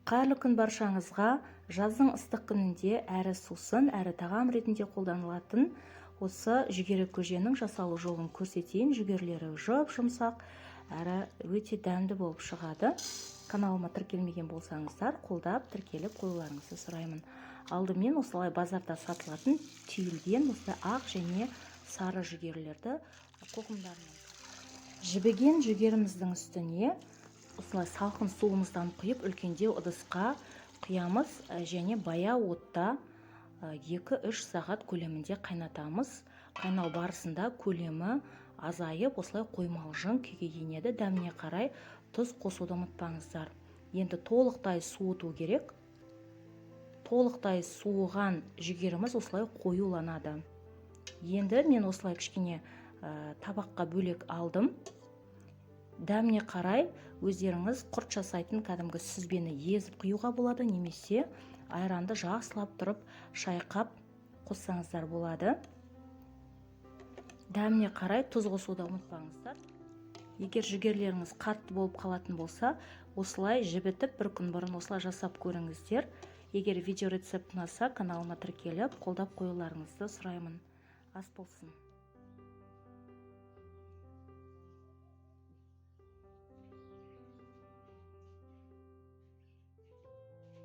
Қайырлы күн баршаңызға! Жаздың ыстық күнінде әрі сусын, әрі тағам ретінде қолданылатын осы жүгері көженің жасалу жолын көрсетейін. Жүгерілері жұп-жұмсақ, әрі өте дәмді болып шығады. Каналыма тіркелмеген болсаңыздар, қолдап тіркеліп қоюларыңызды сұраймын. Алдымен осылай базарда сатылатын түйілген осылай ақ және сары жүгерілерді қоқымдарынан. Жібіген жүгеріміздің үстіне осылай салқын суымыздан құйып, үлкендеу ыдысқа құямыз және баяу отта 2-3 сағат көлемінде қайнатамыз. Қайнау барысында көлемі азайып, осылай қоймалжың күйге енеді. Дәміне қарай тұз қосуды ұмытпаңыздар. Енді толықтай суыту керек. Толықтай суыған жүгеріміз осылай қоюланады. Енді мен осылай кішкене табаққа бөлек алдым. Дәміне қарай өздеріңіз құрт жасайтын кәдімгі сүзбені езіп құюға болады немесе айранды жақсылап тұрып шайқап қоссаңыздар болады. Дәміне қарай тұз қосуды ұмытпаңыздар. Егер жүгерлеріңіз қатты болып қалатын болса, осылай жібітіп, бір күн бұрын осылай жасап көріңіздер. Егер видео рецепт ұнаса, каналыма тіркеліп, қолдап қоюларыңызды сұраймын. Ас болсын!